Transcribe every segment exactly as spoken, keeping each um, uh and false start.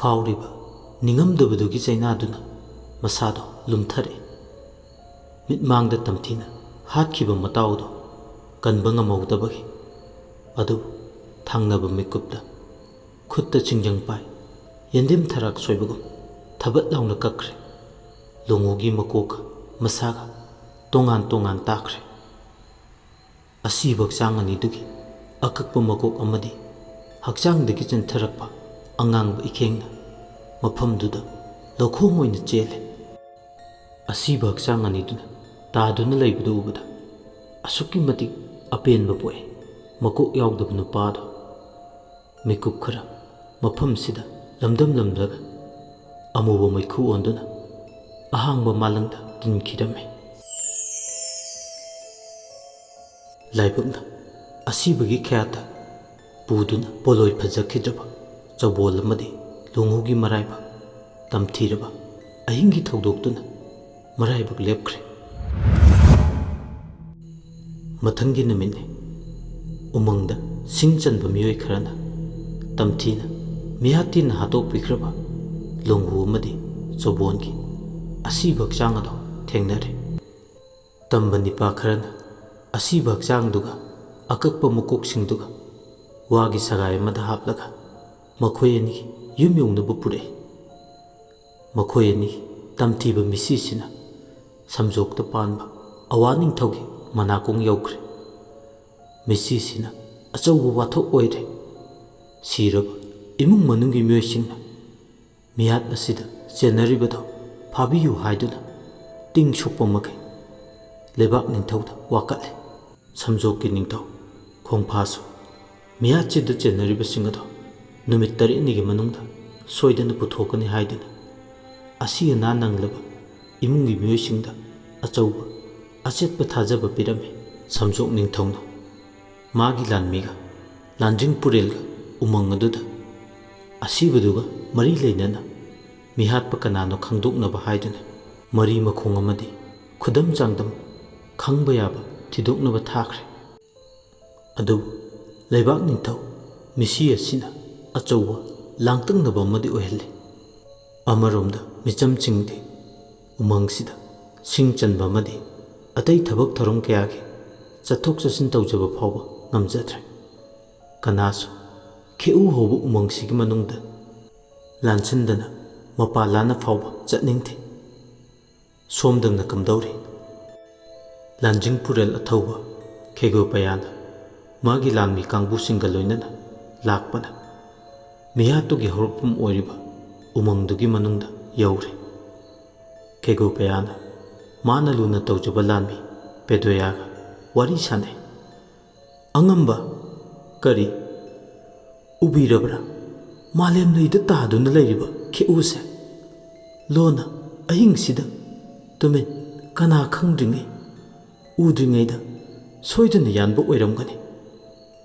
ꯐꯥꯎꯔꯤꯕ ꯅꯤꯡꯉꯝꯗꯕꯗꯨꯒꯤ ꯆꯩꯅꯥꯗꯨꯅ ꯃꯁꯥꯗꯣ ꯂꯨꯝꯊꯔꯛꯏ꯫ ꯃꯤꯠꯃꯥꯡꯗ ꯇꯝꯊꯤꯅ ꯍꯥꯠꯈꯤꯕ ꯃꯇꯥꯎꯗꯣ ꯀꯟꯕ ꯉꯝꯍꯧꯗꯕꯒꯤ, ꯑꯗꯨ ꯊꯪꯅꯕ ꯃꯤꯀꯨꯞꯇ ꯈꯨꯠꯇ ꯆꯤꯡꯖꯪ ꯄꯥꯏ, ꯌꯦꯟꯗꯦꯝ ꯊꯔꯥꯛ ꯁꯣꯏꯕꯒꯨꯝ ꯊꯕꯠ ꯂꯥꯎꯅ ꯀꯛꯈ꯭ꯔꯦ꯫ ꯂꯣꯡꯍꯨꯒꯤ ꯃꯀꯣꯛꯀ ꯃꯁꯥꯒ ꯇꯣꯉꯥꯟ ꯇꯣꯉꯥꯟ ꯇꯥꯈ꯭ꯔꯦ꯫ ꯑꯁꯤꯕ ꯍꯛꯆꯥꯡ ꯑꯅꯤꯗꯨꯒꯤ ꯑꯀꯛꯄ ꯃꯀꯣꯛ ꯑꯃꯗꯤ ꯍꯛꯆꯥꯡꯗꯒꯤ ꯆꯦꯟꯊꯔꯛꯄ ꯑꯉꯥꯡꯕ ꯏꯈꯦꯡꯅ ꯃꯐꯝꯗꯨꯗ ꯂꯧꯈꯣꯡ ꯑꯣꯏꯅ ꯆꯦꯜꯂꯦ꯫ ꯑꯁꯤꯕ ꯍꯛꯆꯥꯡ ꯑꯅꯤꯗꯨꯅ ꯇꯥꯗꯨꯅ ꯂꯩꯕꯗꯨ ꯎꯕꯗ ꯑꯁꯨꯛꯀꯤ ꯃꯇꯤꯛ ꯑꯄꯦꯟꯕ ꯄꯣꯛꯏ꯫ ꯃꯀꯣꯛ ꯌꯥꯎꯗꯕ ꯅꯨꯄꯥꯗꯣ ꯃꯤꯀꯨꯞ ꯈꯔ ꯃꯐꯝꯁꯤꯗ ꯂꯝꯗꯝꯂꯝꯂꯒ ꯑꯃꯨꯕ ꯃꯩꯈꯨ ꯑꯣꯟꯗꯨꯅ ꯑꯍꯥꯡꯕ ꯃꯥꯂꯪꯗ ꯇꯤꯟꯈꯤꯔꯝꯃꯤ꯫ ꯂꯥꯏꯕꯛꯅ ꯑꯁꯤꯕꯒꯤ ꯈꯌꯥꯠꯇ ꯄꯨꯗꯨꯅ ꯄꯣꯂꯣꯏ ꯐꯖꯈꯤꯗ꯭ꯔꯕ ꯆꯧꯕꯣꯜ ꯑꯃꯗꯤ ꯂꯣꯡꯍꯨꯒꯤ ꯃꯔꯥꯏꯕꯛ ꯇꯝꯊꯤꯔꯕ ꯑꯍꯤꯡꯒꯤ ꯊꯧꯗꯣꯛꯇꯨꯅ ꯃꯔꯥꯏꯕꯛ ꯂꯦꯞꯈ꯭ꯔꯦ꯫ ꯃꯊꯪꯒꯤ ꯅꯨꯃꯤꯠꯅꯤ꯫ ꯎꯃꯪꯗ ꯁꯤꯡ ꯆꯟꯕ ꯃꯤꯑꯣꯏ ꯈꯔꯅ ꯇꯝꯊꯤꯅ ꯃꯤꯍꯥꯠꯇꯤꯅ ꯍꯥꯠꯇꯣꯛꯄꯤꯈ꯭ꯔꯕ ꯂꯣꯡꯍꯨ ꯑꯃꯗꯤ ꯆꯧꯕꯣꯟꯒꯤ ꯑꯁꯤꯕ ꯍꯛꯆꯥꯡ ꯑꯗꯨ ꯊꯦꯡꯅꯔꯦ꯫ ꯇꯝꯕ ꯅꯤꯄꯥ ꯈꯔꯅ ꯑꯁꯤꯕ ꯍꯛꯆꯥꯡꯗꯨꯒ ꯑꯀꯛꯄ ꯃꯀꯣꯛꯁꯤꯡꯗꯨꯒ ꯋꯥꯒꯤ ꯁꯒꯥꯏ ꯑꯃꯗ ꯍꯥꯞꯂꯒ ꯃꯈꯣꯏ ꯑꯅꯤ ꯌꯨꯝ ꯌꯧꯅꯕ ꯄꯨꯔꯛꯏ꯫ ꯃꯈꯣꯏ ꯑꯅꯤ ꯇꯝꯊꯤꯕ ꯃꯤꯁꯤꯁꯤꯅ ꯁꯝꯖꯣꯛꯇ ꯄꯥꯟꯕ ꯑꯋꯥ ꯅꯤꯡꯊꯧꯒꯤ ꯃꯅꯥꯀꯣꯡ ꯌꯧꯈ꯭ꯔꯦ꯫ ꯃꯤꯁꯤꯁꯤꯅ ꯑꯆꯧꯕ ꯋꯥꯊꯣꯛ ꯑꯣꯏꯔꯦ꯫ ꯁꯤꯔꯕ ꯏꯃꯨꯡ ꯃꯅꯨꯡꯒꯤ ꯃꯤꯑꯣꯏꯁꯤꯡꯅ ꯃꯤꯍꯥꯠ ꯑꯁꯤꯗ ꯆꯦꯟꯅꯔꯤꯕꯗꯨ ꯐꯥꯕꯤꯌꯨ ꯍꯥꯏꯗꯨꯅ ꯇꯤꯡ ꯁꯣꯛꯄ ꯃꯈꯩ ꯂꯩꯕꯥꯛ ꯅꯤꯡꯊꯧꯗ ꯋꯥꯀꯠꯂꯦ꯫ ꯁꯝꯖꯣꯛꯀꯤ ꯅꯤꯡꯊꯧ ꯈꯣꯡꯐꯥꯁꯨ ꯃꯤꯍꯥꯠꯁꯤꯗ ꯆꯦꯟꯅꯔꯤꯕꯁꯤꯡ ꯑꯗꯨ ꯅꯨꯃꯤꯠ ꯇꯔꯦꯠꯅꯤꯒꯤ ꯃꯅꯨꯡꯗ ꯁꯣꯏꯗꯅ ꯄꯨꯊꯣꯛꯀꯅꯤ ꯍꯥꯏꯗꯨꯅ ꯑꯁꯤ ꯑꯅꯥ ꯅꯪꯂꯕ ꯏꯃꯨꯡꯒꯤ ꯃꯤꯑꯣꯏꯁꯤꯡꯗ ꯑꯆꯧꯕ ꯑꯆꯦꯠꯄ ꯊꯥꯖꯕ ꯄꯤꯔꯝꯃꯤ꯫ ꯁꯝꯖꯣꯛ ꯅꯤꯡꯊꯧꯅ ꯃꯥꯒꯤ ꯂꯥꯟꯃꯤꯒ ꯂꯥꯟꯖꯤꯡ ꯄꯨꯔꯦꯜꯒ ꯎꯃꯪ ꯑꯗꯨꯗ ꯑꯁꯤꯕꯗꯨꯒ ꯃꯔꯤ ꯂꯩꯅꯅ ꯃꯤꯍꯥꯠꯄ ꯀꯅꯥꯅꯣ ꯈꯪꯗꯣꯛꯅꯕ ꯍꯥꯏꯗꯨꯅ ꯃꯔꯤ ꯃꯈꯣꯡ ꯑꯃꯗꯤ ꯈꯨꯗꯝ ꯆꯥꯡꯗꯝ ꯈꯪꯕ ꯌꯥꯕ ꯊꯤꯗꯣꯛꯅꯕ ꯊꯥꯈ꯭ꯔꯦ꯫ ꯑꯗꯨꯕꯨ ꯂꯩꯕꯥꯛ ꯅꯤꯡꯊꯧ ꯃꯤꯁꯤ ꯑꯁꯤꯅ ꯑꯆꯧꯕ ꯂꯥꯡꯇꯛꯅꯕ ꯑꯃꯗꯤ ꯑꯣꯏꯍꯜꯂꯤ꯫ ꯑꯃꯔꯣꯝꯗ ꯃꯤꯆꯝꯁꯤꯡꯗꯤ ꯎꯃꯪꯁꯤꯗ ꯁꯤꯡ ꯆꯟꯕ ꯑꯃꯗꯤ ꯑꯇꯩ ꯊꯕꯛ ꯊꯧꯔꯝ ꯀꯌꯥꯒꯤ ꯆꯠꯊꯣꯛ ꯆꯠꯁꯤꯟ ꯇꯧꯖꯕ ꯐꯥꯎꯕ ꯉꯝꯖꯗ꯭ꯔꯦ꯫ ꯀꯅꯥꯁꯨ ꯈꯦꯎ ꯍꯧꯕ ꯎꯃꯪꯁꯤꯒꯤ ꯃꯅꯨꯡꯗ ꯂꯥꯟꯁꯤꯟꯗꯅ ꯃꯄꯥ ꯂꯥꯟꯅ ꯐꯥꯎꯕ ꯆꯠꯅꯤꯡꯗꯦ꯫ ꯁꯣꯝꯗꯪꯅ ꯀꯝꯗꯧꯔꯤ? ꯂꯥꯟꯖꯤꯡ ꯄꯨꯔꯦꯜ ꯑꯊꯧꯕ ꯈꯦꯒꯣ ꯄꯌꯥꯅ ꯃꯥꯒꯤ ꯂꯥꯟꯃꯤ ꯀꯥꯡꯕꯨꯁꯤꯡꯒ ꯂꯣꯏꯅꯅ ꯂꯥꯛꯄꯅ ꯃꯤꯍꯥꯠꯇꯨꯒꯤ ꯍꯧꯔꯛꯐꯝ ꯑꯣꯏꯔꯤꯕ ꯎꯃꯪꯗꯨꯒꯤ ꯃꯅꯨꯡꯗ ꯌꯧꯔꯦ꯫ ꯈꯦꯒꯣ ꯄꯌꯥꯅ ꯃꯥꯅ ꯂꯨꯅ ꯇꯧꯖꯕ ꯂꯥꯟꯃꯤ ꯄꯦꯗꯣꯌꯥꯒ ꯋꯥꯔꯤ ꯁꯥꯅꯩ꯫ "ꯑꯉꯝꯕ, ꯀꯔꯤ ꯎꯕꯤꯔꯕ꯭ꯔꯥ? ꯃꯥꯂꯦꯝ ꯂꯩꯗ ꯇꯥꯗꯨꯅ ꯂꯩꯔꯤꯕ ꯈꯦꯎꯁꯦ꯫ ꯂꯣꯟꯅ ꯑꯍꯤꯡꯁꯤꯗ ꯇꯨꯃꯤꯟ, ꯀꯅꯥ ꯈꯪꯗ꯭ꯔꯤꯉꯩ, ꯎꯗ꯭ꯔꯤꯉꯩꯗ ꯁꯣꯏꯗꯅ ꯌꯥꯟꯕ ꯑꯣꯏꯔꯝꯒꯅꯤ꯫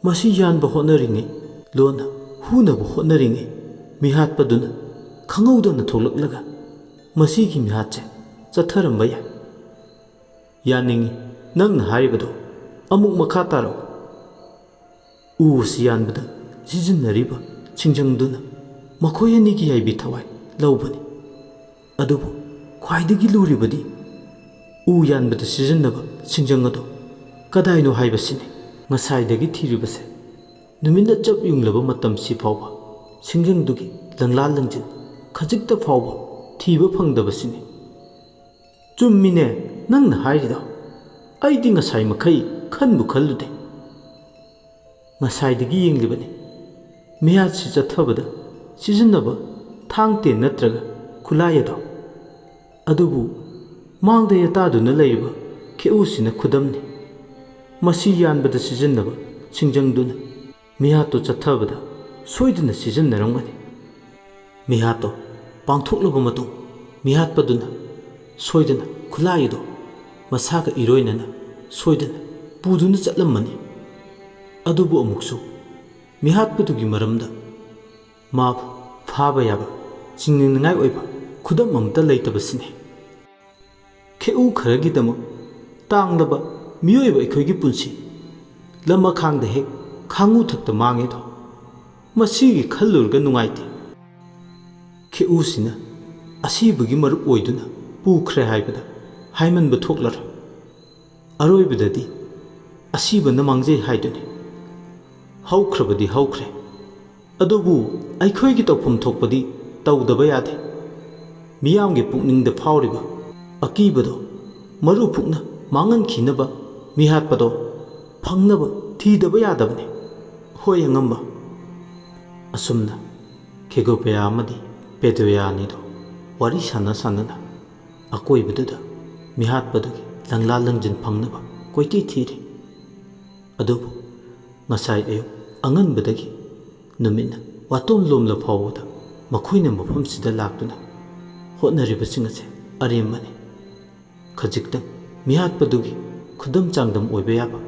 ꯃꯁꯤ ꯌꯥꯟꯕ ꯍꯣꯠꯅꯔꯤꯉꯩ, ꯂꯣꯟꯅ ꯍꯨꯅꯕ ꯍꯣꯠꯅꯔꯤꯉꯩ, ꯃꯤꯍꯥꯠꯄꯗꯨꯅ ꯈꯪꯍꯧꯗꯅ ꯊꯣꯛꯂꯛꯂꯒ ꯃꯁꯤꯒꯤ ꯃꯤꯍꯥꯠꯁꯦ ꯆꯠꯊꯔꯝꯕ ꯌꯥꯏ꯫ ꯌꯥꯅꯤꯡꯉꯤ, ꯅꯪꯅ ꯍꯥꯏꯔꯤꯕꯗꯣ ꯑꯃꯨꯛ ꯃꯈꯥ ꯇꯥꯔꯛꯎ꯫ ꯎ ꯑꯁꯤ ꯌꯥꯟꯕꯗ ꯁꯤꯖꯤꯟꯅꯔꯤꯕ ꯁꯤꯡꯖꯪꯗꯨꯅ ꯃꯈꯣꯏ ꯑꯅꯤꯒꯤ ꯌꯥꯏꯕꯤ ꯊꯋꯥꯏ ꯂꯧꯕꯅꯤ꯫ ꯑꯗꯨꯕꯨ ꯈ꯭ꯋꯥꯏꯗꯒꯤ ꯂꯨꯔꯤꯕꯗꯤ ꯎ ꯌꯥꯟꯕꯗ ꯁꯤꯖꯤꯟꯅꯕ ꯁꯤꯡꯖꯪ ꯑꯗꯨ ꯀꯗꯥꯏꯅꯣ ꯍꯥꯏꯕꯁꯤꯅꯤ꯫ ꯉꯁꯥꯏꯗꯒꯤ ꯊꯤꯔꯤꯕꯁꯦ ꯅꯨꯃꯤꯠꯅ ꯆꯞ ꯌꯨꯡꯂꯕ ꯃꯇꯝꯁꯤ ꯐꯥꯎꯕ ꯁꯤꯡꯖꯪꯗꯨꯒꯤ ꯂꯪꯂꯥ ꯂꯪꯖꯤꯟ ꯈꯖꯤꯛꯇ ꯐꯥꯎꯕ ꯊꯤꯕ ꯐꯪꯗꯕꯁꯤꯅꯤ꯫" "ꯆꯨꯝꯃꯤꯅꯦ ꯅꯪꯅ ꯍꯥꯏꯔꯤꯗꯣ꯫ ꯑꯩꯗꯤ ꯉꯁꯥꯏ ꯃꯈꯩ ꯈꯟꯕꯨ ꯈꯜꯂꯨꯗꯦ꯫ ꯉꯁꯥꯏꯗꯒꯤ ꯌꯦꯡꯂꯤꯕꯅꯤ꯫ ꯃꯤꯍꯥꯠꯁꯤ ꯆꯠꯊꯕꯗ ꯁꯤꯖꯤꯟꯅꯕ ꯊꯥꯡ ꯇꯦꯟ ꯅꯠꯇ꯭ꯔꯒ ꯈꯨꯠꯂꯥꯏ ꯑꯗꯣ꯫ ꯑꯗꯨꯕꯨ ꯃꯥꯡꯗ ꯌꯦꯇꯥꯗꯨꯅ ꯂꯩꯔꯤꯕ ꯈꯦꯎꯁꯤꯅ ꯈꯨꯗꯝꯅꯤ꯫ ꯃꯁꯤ ꯌꯥꯟꯕꯗ ꯁꯤꯖꯤꯟꯅꯕ ꯁꯤꯡꯖꯪꯗꯨꯅ ꯃꯤꯍꯥꯠꯇꯨ ꯆꯠꯊꯕꯗ ꯁꯣꯏꯗꯅ ꯁꯤꯖꯤꯟꯅꯔꯝꯒꯅꯤ꯫ ꯃꯤꯍꯥꯠꯇꯣ ꯄꯥꯡꯊꯣꯛꯂꯕ ꯃꯇꯨꯡ ꯃꯤꯍꯥꯠꯄꯗꯨꯅ ꯁꯣꯏꯗꯅ ꯈꯨꯠꯂꯥꯏ ꯑꯗꯨ ꯃꯁꯥꯒ ꯏꯔꯣꯏꯅꯅ ꯁꯣꯏꯗꯅ ꯄꯨꯗꯨꯅ ꯆꯠꯂꯝꯃꯅꯤ꯫ ꯑꯗꯨꯕꯨ ꯑꯃꯨꯛꯁꯨ ꯃꯤꯍꯥꯠꯄꯗꯨꯒꯤ ꯃꯔꯝꯗ ꯃꯥꯕꯨ ꯐꯥꯕ ꯌꯥꯕ ꯆꯤꯡꯅꯅꯤꯡꯉꯥꯏ ꯑꯣꯏꯕ ꯈꯨꯗꯝ ꯑꯃꯠꯇ ꯂꯩꯇꯕꯁꯤꯅꯤ꯫ ꯈꯦꯎ ꯈꯔꯒꯤꯗꯃꯛ ꯇꯥꯡꯂꯕ ꯃꯤꯑꯣꯏꯕ ꯑꯩꯈꯣꯏꯒꯤ ꯄꯨꯟꯁꯤ ꯂꯝꯃꯈꯥꯡꯗ ꯍꯦꯛ ꯈꯥꯡꯉꯨ ꯊꯛꯇ ꯃꯥꯡꯉꯦꯗꯣ꯫ ꯃꯁꯤꯒꯤ ꯈꯜꯂꯨꯔꯒ ꯅꯨꯡꯉꯥꯏꯇꯦ꯫ ꯈꯦꯎꯁꯤꯅ ꯑꯁꯤꯕꯒꯤ ꯃꯔꯨꯞ ꯑꯣꯏꯗꯨꯅ ꯄꯨꯈ꯭ꯔꯦ ꯍꯥꯏꯕꯗ ꯍꯥꯏꯃꯟꯕ ꯊꯣꯛꯂꯔꯣꯏ꯫ ꯑꯔꯣꯏꯕꯗꯗꯤ ꯑꯁꯤꯕꯅ ꯃꯥꯡꯖꯩ ꯍꯥꯏꯗꯨꯅꯤ꯫ ꯍꯧꯈ꯭ꯔꯕꯗꯤ ꯍꯧꯈ꯭ꯔꯦ, ꯑꯗꯨꯕꯨ ꯑꯩꯈꯣꯏꯒꯤ ꯇꯧꯐꯝ ꯊꯣꯛꯄꯗꯤ ꯇꯧꯗꯕ ꯌꯥꯗꯦ꯫ ꯃꯤꯌꯥꯝꯒꯤ ꯄꯨꯛꯅꯤꯡꯗ ꯐꯥꯎꯔꯤꯕ ꯑꯀꯤꯕꯗꯣ ꯃꯔꯨ ꯐꯨꯛꯅ ꯃꯥꯡꯍꯟꯈꯤꯅꯕ ꯃꯤꯍꯥꯠꯄꯗꯣ ꯐꯪꯅꯕ ꯊꯤꯗꯕ ꯌꯥꯗꯕꯅꯤ꯫ ꯍꯣꯏ ꯑꯉꯝꯕ꯫ ꯑꯁꯨꯝꯅ ꯈꯦꯒꯣꯄꯦꯌꯥ ꯑꯃꯗꯤ ꯄꯦꯗꯣꯌꯥ ꯑꯅꯤꯗꯣ ꯋꯥꯔꯤ ꯁꯥꯟꯅ ꯁꯥꯟꯅꯅ ꯑꯀꯣꯏꯕꯗꯨꯗ ꯃꯤꯍꯥꯠꯄꯗꯨꯒꯤ ꯂꯪꯂꯥ ꯂꯪꯖꯤꯟ ꯐꯪꯅꯕ ꯀꯣꯏꯊꯤ ꯊꯤꯔꯤ꯫ ꯑꯗꯨꯕꯨ ꯉꯁꯥꯏ ꯑꯌꯨꯛ ꯑꯉꯟꯕꯗꯒꯤ ꯅꯨꯃꯤꯠꯅ ꯋꯥꯇꯣꯝ ꯂꯣꯝꯂ ꯐꯥꯎꯕꯗ ꯃꯈꯣꯏꯅ ꯃꯐꯝꯁꯤꯗ ꯂꯥꯛꯇꯨꯅ ꯍꯣꯠꯅꯔꯤꯕꯁꯤꯡ ꯑꯁꯦ ꯑꯔꯦꯝꯕꯅꯤ꯫ ꯈꯖꯤꯛꯇꯪ ꯃꯤꯍꯥꯠꯄꯗꯨꯒꯤ ꯈꯨꯗꯝ ꯆꯥꯡꯗꯝ ꯑꯣꯏꯕ ꯌꯥꯕ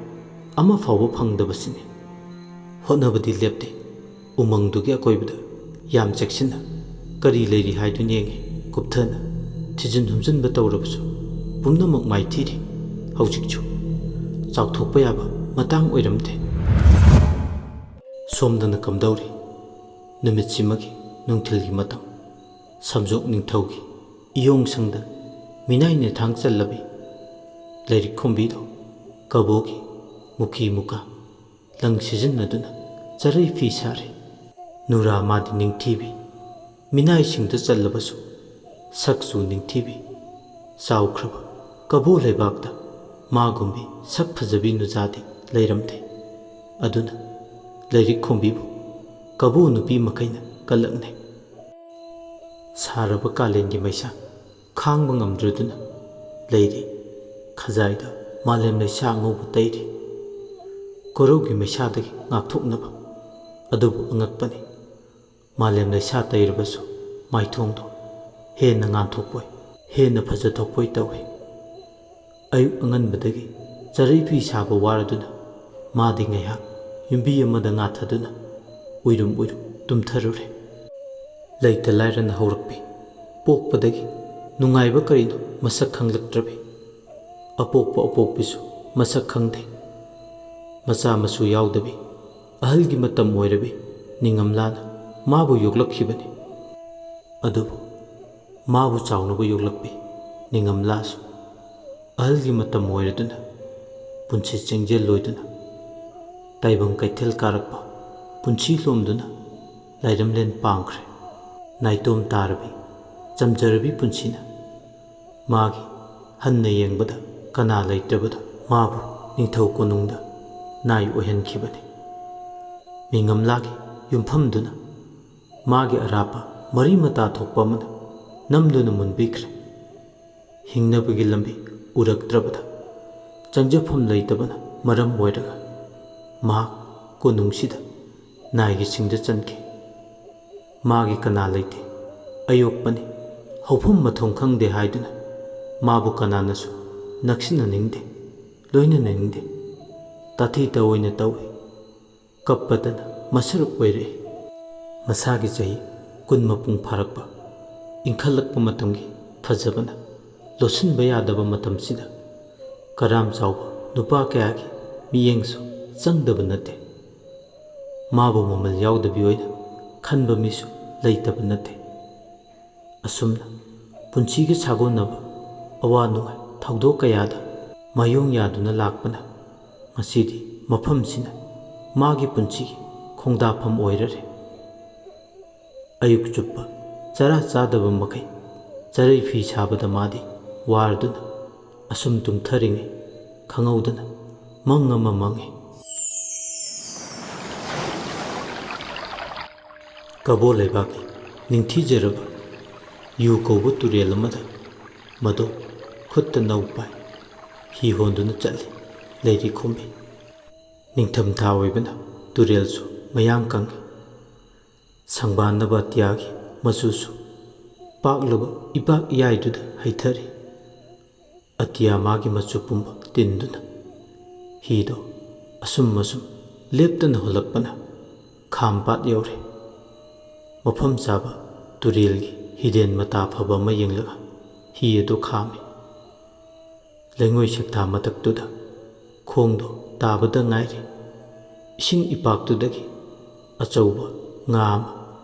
ꯑꯃ ꯐꯥꯎꯕ ꯐꯪꯗꯕꯁꯤꯅꯤ꯫ ꯍꯣꯠꯅꯕꯗꯤ ꯂꯦꯞꯇꯦ꯫ ꯎꯃꯪꯗꯨꯒꯤ ꯑꯀꯣꯏꯕꯗ ꯌꯥꯝ ꯆꯦꯛꯁꯤꯟꯅ ꯀꯔꯤ ꯂꯩꯔꯤ ꯍꯥꯏꯗꯨ ꯌꯦꯡꯉꯤ꯫ ꯀꯨꯞꯊꯅ ꯊꯤꯖꯤꯟ ꯍꯨꯝꯖꯤꯟꯕ ꯇꯧꯔꯕꯁꯨ ꯄꯨꯝꯅꯃꯛ ꯃꯥꯏꯊꯤꯔꯤ꯫ ꯍꯧꯖꯤꯛꯁꯨ ꯆꯥꯎꯊꯣꯛꯄ ꯌꯥꯕ ꯃꯇꯥꯡ ꯑꯣꯏꯔꯝꯗꯦ꯫ ꯁꯣꯝꯗꯅ ꯀꯝꯗꯧꯔꯤ? ꯅꯨꯃꯤꯠꯁꯤꯃꯒꯤ ꯅꯨꯡꯊꯤꯜꯒꯤ ꯃꯇꯝ꯫ ꯁꯝꯖꯣꯛ ꯅꯤꯡꯊꯧꯒꯤ ꯏꯌꯣꯡ ꯁꯪꯗ ꯃꯤꯅꯥꯏꯅ ꯊꯥꯡ ꯆꯜꯂꯕꯤ ꯂꯥꯏꯔꯤꯛ ꯈꯣꯝꯕꯤꯗꯣ ꯀꯕꯣꯒꯤ ꯃꯨꯀꯤ ꯃꯨꯀꯥ ꯂꯪ ꯁꯤꯖꯤꯟꯅꯗꯨꯅ ꯆꯔꯩ ꯐꯤ ꯁꯥꯔꯤ꯫ ꯅꯨꯔꯥ ꯃꯥꯗꯤ ꯅꯤꯡꯊꯤꯕꯤ, ꯃꯤꯅꯥꯏꯁꯤꯡꯗ ꯆꯜꯂꯕꯁꯨ ꯁꯛꯁꯨ ꯅꯤꯡꯊꯤꯕꯤ꯫ ꯆꯥꯎꯈ꯭ꯔꯕ ꯀꯕꯣ ꯂꯩꯕꯥꯛꯇ ꯃꯥꯒꯨꯝꯕꯤ ꯁꯛ ꯐꯖꯕꯤ ꯅꯨꯖꯥꯗꯤ ꯂꯩꯔꯝꯗꯦ꯫ ꯑꯗꯨꯅ ꯂꯥꯏꯔꯤꯛ ꯈꯣꯝꯕꯤꯕꯨ ꯀꯕꯣ ꯅꯨꯄꯤ ꯃꯈꯩꯅ ꯀꯜꯂꯛꯅꯩ꯫ ꯁꯥꯔꯕ ꯀꯥꯂꯦꯟꯒꯤ ꯃꯩꯁꯥ ꯈꯥꯡꯕ ꯉꯝꯗ꯭ꯔꯗꯨꯅ ꯂꯩꯔꯤ꯫ ꯈꯖꯥꯏꯗ ꯃꯥꯂꯦꯝ ꯂꯩꯁꯥ ꯑꯉꯧꯕ ꯇꯩꯔꯤ꯫ ꯀꯣꯔꯧꯒꯤ ꯃꯩꯁꯥꯗꯒꯤ ꯉꯥꯛꯊꯣꯛꯅꯕ꯫ ꯑꯗꯨꯕꯨ ꯑꯉꯛꯄꯅꯤ, ꯃꯥꯂꯦꯝ ꯂꯩꯁꯥ ꯇꯩꯔꯕꯁꯨ ꯃꯥꯏꯊꯣꯡꯗꯣ ꯍꯦꯟꯅ ꯉꯥꯟꯊꯣꯛꯄꯣꯏ, ꯍꯦꯟꯅ ꯐꯖꯊꯣꯛꯄꯣꯏ ꯇꯧꯏ꯫ ꯑꯌꯨꯛ ꯑꯉꯟꯕꯗꯒꯤ ꯆꯔꯩ ꯐꯤ ꯁꯥꯕ ꯋꯥꯔꯗꯨꯅ ꯃꯥꯗꯤ ꯉꯥꯏꯍꯥꯛ ꯌꯨꯝꯕꯤ ꯑꯃꯗ ꯉꯥꯊꯗꯨꯅ ꯎꯏꯔꯨꯝ ꯎꯏꯔꯨꯝ ꯇꯨꯝꯊꯔꯨꯔꯦ꯫ ꯂꯩꯇ ꯂꯥꯏꯔꯅ ꯍꯧꯔꯛꯄꯤ꯫ ꯄꯣꯛꯄꯗꯒꯤ ꯅꯨꯡꯉꯥꯏꯕ ꯀꯔꯤꯅꯣ ꯃꯁꯛ ꯈꯪꯂꯛꯇ꯭ꯔꯕꯤ꯫ ꯑꯄꯣꯛꯄ ꯑꯄꯣꯛꯄꯤꯁꯨ ꯃꯁꯛ ꯈꯪꯗꯦ꯫ ꯃꯆꯥ ꯃꯁꯨ ꯌꯥꯎꯗꯕꯤ꯫ ꯑꯍꯜꯒꯤ ꯃꯇꯝ ꯑꯣꯏꯔꯕꯤ꯫ ꯅꯤꯡꯉꯝꯂꯥꯅ ꯃꯥꯕꯨ ꯌꯣꯛꯂꯛꯈꯤꯕꯅꯤ꯫ ꯑꯗꯨꯕꯨ ꯃꯥꯕꯨ ꯆꯥꯎꯅꯕ ꯌꯣꯛꯂꯛꯄꯤ ꯅꯤꯡꯉꯝꯂꯥꯁꯨ ꯑꯍꯜꯒꯤ ꯃꯇꯝ ꯑꯣꯏꯔꯗꯨꯅ ꯄꯨꯟꯁꯤ ꯆꯦꯡꯖꯦꯜ ꯂꯣꯏꯗꯨꯅ ꯇꯥꯏꯕꯪ ꯀꯩꯊꯦꯜ ꯀꯥꯔꯛꯄ ꯄꯨꯟꯁꯤ ꯂꯣꯝꯗꯨꯅ ꯂꯥꯏꯔꯝꯂꯦꯟ ꯄꯥꯡꯈ꯭ꯔꯦ꯫ ꯅꯥꯏꯇꯣꯝ ꯇꯥꯔꯕꯤ ꯆꯝꯖꯔꯕꯤ ꯄꯨꯟꯁꯤꯅ ꯃꯥꯒꯤ ꯍꯟꯅ ꯌꯦꯡꯕꯗ ꯀꯅꯥ ꯂꯩꯇ꯭ꯔꯕꯗ ꯃꯥꯕꯨ ꯅꯤꯡꯊꯧ ꯀꯣꯅꯨꯡꯗ ꯅꯥꯏ ꯑꯣꯏꯍꯟꯈꯤꯕꯅꯤ꯫ ꯃꯤꯉꯝꯂꯥꯒꯤ ꯌꯨꯝꯐꯝꯗꯨꯅ ꯃꯥꯒꯤ ꯑꯔꯥꯞꯄ ꯃꯔꯤ ꯃꯇꯥ ꯊꯣꯛꯄ ꯑꯃꯅ ꯅꯝꯗꯨꯅ ꯃꯨꯟꯕꯤꯈ꯭ꯔꯦ꯫ ꯍꯤꯡꯅꯕꯒꯤ ꯂꯝꯕꯤ ꯎꯔꯛꯇ꯭ꯔꯕꯗ ꯆꯪꯖꯐꯝ ꯂꯩꯇꯕꯅ ꯃꯔꯝ ꯑꯣꯏꯔꯒ ꯃꯍꯥꯛ ꯀꯣꯅꯨꯡꯁꯤꯗ ꯅꯥꯏꯒꯤ ꯁꯤꯡꯗ ꯆꯟꯈꯤ꯫ ꯃꯥꯒꯤ ꯀꯅꯥ ꯂꯩꯇꯦ, ꯑꯌꯣꯛꯄꯅꯤ, ꯍꯧꯐꯝ ꯃꯊꯣꯡ ꯈꯪꯗꯦ ꯍꯥꯏꯗꯨꯅ ꯃꯥꯕꯨ ꯀꯅꯥꯅꯁꯨ ꯅꯛꯁꯤꯟꯅꯅꯤꯡꯗꯦ, ꯂꯣꯏꯅꯅꯤꯡꯗꯦ, ꯇꯥꯊꯤ ꯇꯑꯣꯏꯅ ꯇꯧꯏ꯫ ꯀꯞꯄꯗꯅ ꯃꯁꯔꯨꯞ ꯑꯣꯏꯔꯛꯏ꯫ ꯃꯁꯥꯒꯤ ꯆꯍꯤ ꯀꯨꯟ ꯃꯄꯨꯡ ꯐꯥꯔꯛꯄ, ꯏꯟꯈꯠꯂꯛꯄ ꯃꯇꯝꯒꯤ ꯐꯖꯕꯅ ꯂꯣꯠꯁꯤꯟꯕ ꯌꯥꯗꯕ ꯃꯇꯝꯁꯤꯗ ꯀꯔꯥꯝ ꯆꯥꯎꯕ ꯅꯨꯄꯥ ꯀꯌꯥꯒꯤ ꯃꯤꯠꯌꯦꯡꯁꯨ ꯆꯪꯗꯕ ꯅꯠꯇꯦ꯫ ꯃꯥꯕꯨ ꯃꯃꯜ ꯌꯥꯎꯗꯕꯤ ꯑꯣꯏꯅ ꯈꯟꯕ ꯃꯤꯁꯨ ꯂꯩꯇꯕ ꯅꯠꯇꯦ꯫ ꯑꯁꯨꯝꯅ ꯄꯨꯟꯁꯤꯒꯤ ꯁꯥꯒꯣꯟꯅꯕ ꯑꯋꯥ ꯅꯨꯡꯉꯥꯏ ꯊꯧꯗꯣꯛ ꯀꯌꯥꯗ ꯃꯥꯌꯣꯡ ꯌꯥꯗꯨꯅ ꯂꯥꯛꯄꯅ ꯉꯁꯤꯗꯤ ꯃꯐꯝꯁꯤꯅ ꯃꯥꯒꯤ ꯄꯨꯟꯁꯤꯒꯤ ꯈꯣꯡꯗꯥꯐꯝ ꯑꯣꯏꯔꯔꯦ꯫ ꯑꯌꯨꯛ ꯆꯨꯞꯄ ꯆꯔꯥ ꯆꯥꯗꯕ ꯃꯈꯩ ꯆꯔꯩ ꯐꯤ ꯁꯥꯕꯗ ꯃꯥꯗꯤ ꯋꯥꯔꯗꯨꯅ ꯑꯁꯨꯝ ꯇꯨꯝꯊꯔꯤꯉꯩ ꯈꯪꯍꯧꯗꯅ ꯃꯪ ꯑꯃ ꯃꯪꯉꯤ꯫ ꯀꯕꯣ ꯂꯩꯕꯥꯛꯀꯤ ꯅꯤꯡꯊꯤꯖꯔꯕ ꯌꯨ ꯀꯧꯕ ꯇꯨꯔꯦꯜ ꯑꯃꯗ ꯃꯗꯨ ꯈꯨꯠꯇ ꯅꯧ ꯄꯥꯏ ꯍꯤ ꯍꯣꯟꯗꯨꯅ ꯆꯠꯂꯤ꯫ ꯂꯩꯔꯤ ꯈꯨꯝꯃꯤ꯫ ꯅꯤꯡꯊꯝꯊꯥ ꯑꯣꯏꯕꯅ ꯇꯨꯔꯦꯜꯁꯨ ꯃꯌꯥꯡ ꯀꯪꯉꯤ꯫ ꯁꯪꯕꯥꯟꯅꯕ ꯑꯇꯤꯌꯥꯒꯤ ꯃꯆꯨꯁꯨ ꯄꯥꯛꯂꯕ ꯏꯄꯥꯛ ꯏꯌꯥꯏꯗꯨꯗ ꯍꯩꯊꯔꯤ꯫ ꯑꯇꯤꯌꯥ ꯃꯥꯒꯤ ꯃꯆꯨ ꯄꯨꯝꯕ ꯇꯤꯟꯗꯨꯅ ꯍꯤꯗꯣ ꯑꯁꯨꯝ ꯑꯁꯨꯝ ꯂꯦꯞꯇꯅ ꯍꯣꯜꯂꯛꯄꯅ ꯈꯥꯝ ꯄꯥꯠ ꯌꯧꯔꯦ꯫ ꯃꯐꯝ ꯆꯥꯕ ꯇꯨꯔꯦꯜꯒꯤ ꯍꯤꯗꯦꯟ ꯃꯇꯥ ꯐꯕ ꯑꯃ ꯌꯦꯡꯂꯒ ꯍꯤ ꯑꯗꯨ ꯈꯥꯝꯃꯤ꯫ ꯂꯩꯉꯣꯏ ꯁꯦꯛꯊꯥ ꯃꯊꯛꯇꯨꯗ ꯈꯣꯡꯗꯣ ꯇꯥꯕꯗ ꯉꯥꯏꯔꯤ꯫ ꯏꯁꯤꯡ ꯏꯄꯥꯛꯇꯨꯗꯒꯤ ꯑꯆꯧꯕ ꯉꯥ ꯑꯃ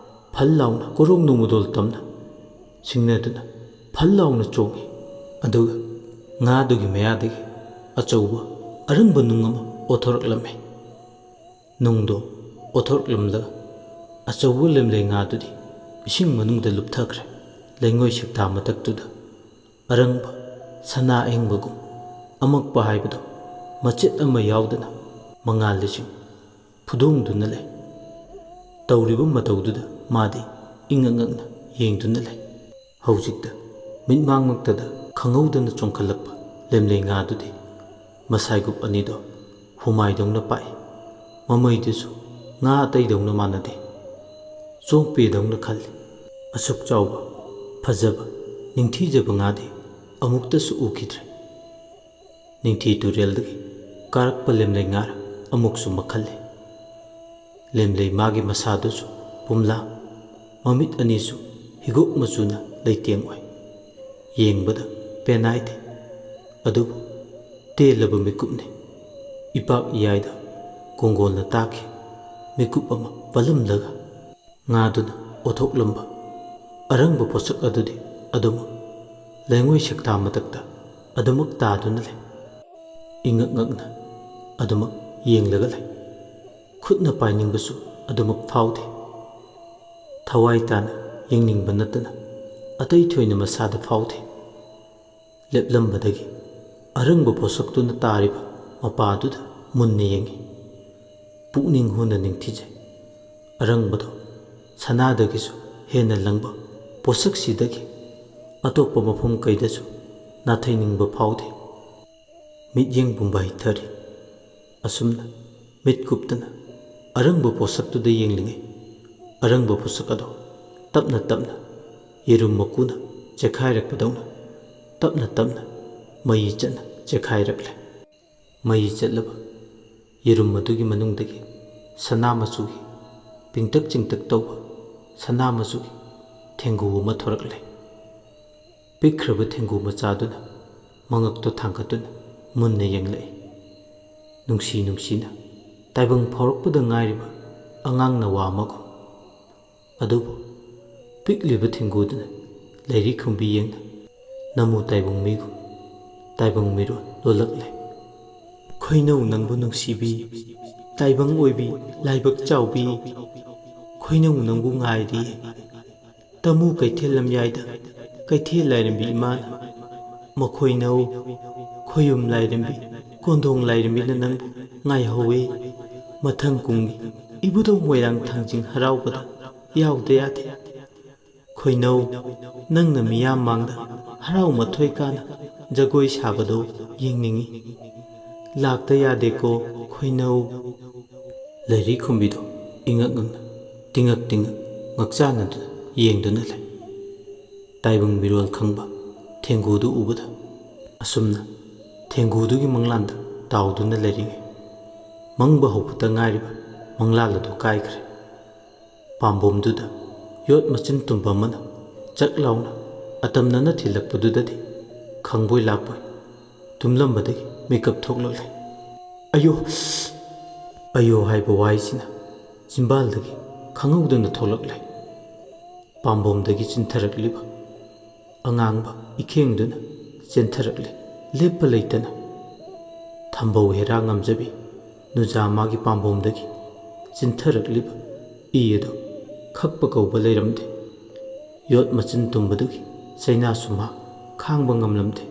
ꯐꯜ ꯂꯥꯎꯅ ꯀꯣꯔꯣꯡ ꯅꯣꯡꯃꯗꯣꯜ ꯇꯝꯅ ꯁꯤꯡꯅꯗꯨꯅ ꯐꯜ ꯂꯥꯎꯅ ꯆꯣꯡꯏ꯫ ꯑꯗꯨꯒ ꯉꯥꯗꯨꯒꯤ ꯃꯌꯥꯗꯒꯤ ꯑꯆꯧꯕ ꯑꯔꯪꯕ ꯅꯨꯡ ꯑꯃ ꯑꯣꯊꯣꯔꯛꯂꯝꯃꯤ꯫ ꯅꯨꯡꯗꯣ ꯑꯣꯊꯣꯔꯛꯂꯝꯂꯒ ꯑꯆꯧꯕ ꯂꯦꯝꯂꯩ ꯉꯥꯗꯨꯗꯤ ꯏꯁꯤꯡ ꯃꯅꯨꯡꯗ ꯂꯨꯞꯊꯈ꯭ꯔꯦ꯫ ꯂꯩꯉꯣꯏ ꯁꯦꯛꯇꯥ ꯃꯊꯛꯇꯨꯗ ꯑꯔꯪꯕ ꯁꯅꯥ ꯑꯍꯤꯡꯕꯒꯨꯝ ꯑꯃꯛꯄ ꯍꯥꯏꯕꯗꯣ ꯃꯆꯦꯠ ꯑꯃ ꯌꯥꯎꯗꯅ ꯃꯉꯥꯜ ꯂꯤꯁꯤꯡ ꯐꯨꯗꯣꯡꯗꯨꯅ ꯂꯩ꯫ ꯇꯧꯔꯤꯕ ꯃꯇꯧꯗꯨꯗ ꯃꯥꯗꯤ ꯏꯉꯛ ꯉꯛꯅ ꯌꯦꯡꯗꯨꯅ ꯂꯩ꯫ ꯍꯧꯖꯤꯛꯇ ꯃꯤꯠꯃꯥꯡꯃꯛꯇꯗ ꯈꯪꯍꯧꯗꯅ ꯆꯣꯡꯈꯠꯂꯛꯄ ꯂꯦꯝꯂꯩ ꯉꯥꯗꯨꯗꯤ ꯃꯁꯥꯏꯒꯨꯞ ꯑꯅꯤꯗꯣ ꯍꯨꯃꯥꯏꯗꯧꯅ ꯄꯥꯛꯏ꯫ ꯃꯃꯩꯗꯨꯁꯨ ꯉꯥ ꯑꯇꯩꯗꯧꯅ ꯃꯥꯟꯅꯗꯦ꯫ ꯆꯣꯝꯄꯦꯗꯧꯅ ꯈꯜꯂꯤ꯫ ꯑꯁꯨꯛ ꯆꯥꯎꯕ, ꯐꯖꯕ, ꯅꯤꯡꯊꯤꯖꯕ ꯉꯥꯗꯤ ꯑꯃꯨꯛꯇꯁꯨ ꯎꯈꯤꯗ꯭ꯔꯦ꯫ ꯅꯤꯡꯊꯤ ꯇꯨꯔꯦꯜꯗꯒꯤ ꯀꯥꯔꯛꯄ ꯂꯦꯝꯂꯩ ꯉꯥꯔ ꯑꯃꯨꯛꯁꯨ ꯃꯈꯜꯂꯤ꯫ ꯂꯦꯝꯂꯩ ꯃꯥꯒꯤ ꯃꯁꯥꯗꯨꯁꯨ ꯄꯨꯝꯂꯥ, ꯃꯃꯤꯠ ꯑꯅꯤꯁꯨ ꯍꯤꯒꯣꯛ ꯃꯆꯨꯅ ꯂꯩꯇꯦꯡ ꯑꯣꯏ꯫ ꯌꯦꯡꯕꯗ ꯄꯦꯅꯥꯏꯗꯦ꯫ ꯑꯗꯨꯕꯨ ꯇꯦꯜꯂꯕ ꯃꯤꯀꯨꯞꯅꯤ꯫ ꯏꯄꯥꯛ ꯏꯌꯥꯏꯗ ꯀꯣꯡꯒꯣꯜꯅ ꯇꯥꯈꯤ꯫ ꯃꯤꯀꯨꯞ ꯑꯃ ꯄꯜꯂꯝꯂꯒ ꯉꯥꯗꯨꯅ ꯑꯣꯊꯣꯛꯂꯝꯕ ꯑꯔꯪꯕ ꯄꯣꯠꯁꯛ ꯑꯗꯨꯗꯤ ꯑꯗꯨꯃꯛ ꯂꯩꯉꯣꯏ ꯁꯦꯛꯇꯥ ꯃꯊꯛꯇ ꯑꯗꯨꯃꯛ ꯇꯥꯗꯨꯅ ꯂꯩ꯫ ꯏꯉꯛ ꯉꯛꯅ ꯑꯗꯨꯃꯛ ꯌꯦꯡꯂꯒ ꯂꯩ꯫ ꯈꯨꯠꯅ ꯄꯥꯏꯅꯤꯡꯕꯁꯨ ꯑꯗꯨꯃꯛ ꯐꯥꯎꯗꯦ꯫ ꯊꯋꯥꯏ ꯇꯥꯅ ꯌꯦꯡꯅꯤꯡꯕ ꯅꯠꯇꯅ ꯑꯇꯩ ꯊꯣꯏꯅ ꯃꯁꯥꯗ ꯐꯥꯎꯗꯦ꯫ ꯂꯦꯞꯂꯝꯕꯗꯒꯤ ꯑꯔꯪꯕ ꯄꯣꯠꯁꯛꯇꯨꯅ ꯇꯥꯔꯤꯕ ꯃꯄꯥꯗꯨꯗ ꯃꯨꯟꯅ ꯌꯦꯡꯏ꯫ ꯄꯨꯛꯅꯤꯡ ꯍꯨꯅ ꯅꯤꯡꯊꯤꯖꯩ꯫ ꯑꯔꯪꯕꯗꯣ ꯁꯅꯥꯗꯒꯤꯁꯨ ꯍꯦꯟꯅ ꯂꯪꯕ ꯄꯣꯠꯁꯛꯁꯤꯗꯒꯤ ꯑꯇꯣꯞꯄ ꯃꯐꯝ ꯀꯩꯗꯁꯨ ꯅꯥꯊꯩꯅꯤꯡꯕ ꯐꯥꯎꯗꯦ꯫ ꯃꯤꯠꯌꯦꯡ ꯄꯨꯝꯕ ꯍꯩꯊꯔꯤ꯫ ꯑꯁꯨꯝꯅ ꯃꯤꯠ ꯀꯨꯞꯇꯅ ꯑꯔꯪꯕ ꯄꯣꯠꯁꯛꯇꯨꯗ ꯌꯦꯡꯂꯤꯉꯩ, ꯑꯔꯪꯕ ꯄꯣꯠꯁꯛ ꯑꯗꯣ ꯇꯞꯅ ꯇꯞꯅ ꯌꯦꯔꯨꯝ ꯃꯀꯨꯅ ꯆꯦꯈꯥꯏꯔꯛꯄꯗꯧꯅ ꯇꯞꯅ ꯇꯞꯅ ꯃꯌꯤ ꯆꯠꯅ ꯆꯦꯈꯥꯏꯔꯛꯂꯦ꯫ ꯃꯌꯤ ꯆꯠꯂꯕ ꯌꯦꯔꯨꯝ ꯑꯗꯨꯒꯤ ꯃꯅꯨꯡꯗꯒꯤ ꯁꯅꯥ ꯃꯆꯨꯒꯤ, ꯄꯤꯡꯇꯛ ꯆꯤꯡꯇꯛ ꯇꯧꯕ ꯁꯅꯥ ꯃꯆꯨꯒꯤ ꯊꯦꯡꯒꯨ ꯑꯃ ꯊꯣꯔꯛꯂꯦ꯫ ꯄꯤꯛꯈ꯭ꯔꯕ ꯊꯦꯡꯒꯨ ꯃꯆꯥꯗꯨꯅ ꯃꯉꯛꯇꯣ ꯊꯥꯡꯒꯠꯇꯨꯅ ꯃꯨꯟꯅ ꯌꯦꯡꯂꯛꯏ꯫ ꯅꯨꯡꯁꯤ ꯅꯨꯡꯁꯤꯅ ꯇꯥꯏꯕꯪ ꯐꯥꯎꯔꯛꯄꯗ ꯉꯥꯏꯔꯤꯕ ꯑꯉꯥꯡꯅ ꯋꯥ ꯑꯃꯒꯨꯝ꯫ ꯑꯗꯨꯕꯨ ꯄꯤꯛꯂꯤꯕ ꯊꯦꯡꯒꯨꯗꯨꯅ ꯂꯩꯔꯤ ꯈꯨꯝꯕꯤ ꯌꯦꯡꯅ ꯅꯃꯨ ꯇꯥꯏꯕꯪ ꯃꯤꯒꯨꯝ ꯇꯥꯏꯕꯪ ꯃꯤꯔꯣꯜ ꯂꯣꯜꯂꯛꯂꯦ꯫ ꯈꯣꯏꯅꯧ ꯅꯪꯕꯨ ꯅꯨꯡꯁꯤꯕꯤ, ꯇꯥꯏꯕꯪ ꯑꯣꯏꯕꯤ, ꯂꯥꯏꯕꯛ ꯆꯥꯎꯕꯤ, ꯈꯣꯏꯅꯧ ꯅꯪꯕꯨ ꯉꯥꯏꯔꯤ꯫ ꯇꯃꯨ ꯀꯩꯊꯦꯜ ꯂꯝꯌꯥꯏꯗ ꯀꯩꯊꯦꯜ ꯂꯥꯏꯔꯦꯝꯕꯤ ꯏꯃꯥꯅ, "ꯃꯈꯣꯏꯅꯧ, ꯈꯣꯌꯨꯝ ꯂꯥꯏꯔꯦꯝꯕꯤ, ꯀꯣꯟꯗꯣꯡ ꯂꯥꯏꯔꯦꯝꯕꯤꯅ ꯅꯪꯕꯨ ꯉꯥꯏꯍꯧꯋꯤ꯫ ꯃꯊꯪ ꯀꯨꯝꯒꯤ ꯏꯕꯨꯙꯧ ꯃꯣꯏꯔꯥꯡ ꯊꯥꯡꯖꯤꯡ ꯍꯔꯥꯎꯕꯗ ꯌꯥꯎꯗ ꯌꯥꯗꯦ꯫ ꯈꯣꯏꯅꯧ, ꯅꯪꯅ ꯃꯤꯌꯥꯝ ꯃꯥꯡꯗ ꯍꯔꯥꯎ ꯃꯊꯣꯏ ꯀꯥꯅ ꯖꯒꯣꯏ ꯁꯥꯕꯗꯨ ꯌꯦꯡꯅꯤꯡꯏ꯫ ꯂꯥꯛꯇ ꯌꯥꯗꯦꯀꯣ, ꯈꯣꯏꯅꯧ꯫" ꯂꯩꯔꯤ ꯈꯨꯝꯕꯤꯗꯨ ꯏꯉꯛ ꯉꯛꯅ, ꯇꯤꯉꯛ ꯇꯤꯉꯛ ꯉꯛꯆꯥꯟꯅꯗꯨꯅ ꯌꯦꯡꯗꯨꯅ ꯂꯩ꯫ ꯇꯥꯏꯕꯪ ꯃꯤꯔꯣꯜ ꯈꯪꯕ ꯊꯦꯡꯒꯨꯗꯨ ꯎꯕꯗ, ꯑꯁꯨꯝꯅ ꯊꯦꯡꯒꯨꯗꯨꯒꯤ ꯃꯪꯂꯥꯟꯗ ꯇꯥꯎꯗꯨꯅ ꯂꯩꯔꯤꯉꯩ, ꯃꯪꯕ ꯍꯧꯕꯇ ꯉꯥꯏꯔꯤꯕ ꯃꯪꯂꯥꯜ ꯑꯗꯨ ꯀꯥꯏꯈ꯭ꯔꯦ꯫ ꯄꯥꯝꯕꯣꯝꯗꯨꯗ ꯌꯣꯠ ꯃꯆꯤꯟ ꯇꯨꯝꯕ ꯑꯃꯅ ꯆꯛ ꯂꯥꯎꯅ ꯑꯇꯝꯅꯅ ꯊꯤꯜꯂꯛꯄꯗꯨꯗꯗꯤ ꯈꯪꯕꯣꯏ ꯂꯥꯛꯄꯣꯏ ꯇꯨꯝꯂꯝꯕꯗꯒꯤ ꯃꯤꯀꯞ ꯊꯣꯛꯂꯛꯂꯦ꯫ "ꯑꯌꯣ! ꯑꯌꯣ!" ꯍꯥꯏꯕ ꯋꯥꯍꯩꯁꯤꯅ ꯆꯤꯝꯕꯥꯜꯗꯒꯤ ꯈꯪꯍꯧꯗꯅ ꯊꯣꯛꯂꯛꯂꯦ꯫ ꯄꯥꯝꯕꯣꯝꯗꯒꯤ ꯆꯤꯟꯊꯔꯛꯂꯤꯕ ꯑꯉꯥꯡꯕ ꯏꯈꯦꯡꯗꯨꯅ ꯆꯦꯟꯊꯔꯛꯂꯦ, ꯂꯦꯞꯄ ꯂꯩꯇꯅ꯫ ꯊꯝꯕꯧ ꯍꯦꯔꯥ ꯉꯝꯖꯕꯤ ꯅꯨꯖꯥ ꯃꯥꯒꯤ ꯄꯥꯝꯕꯣꯝꯗꯒꯤ ꯆꯤꯟꯊꯔꯛꯂꯤꯕ ꯏ ꯑꯗꯨ ꯈꯛꯄ ꯀꯧꯕ ꯂꯩꯔꯝꯗꯦ꯫ ꯌꯣꯠ ꯃꯆꯤꯟ ꯇꯨꯝꯕꯗꯨꯒꯤ ꯆꯩꯅꯥꯁꯨ ꯃꯥ ꯈꯥꯡꯕ ꯉꯝꯂꯝꯗꯦ꯫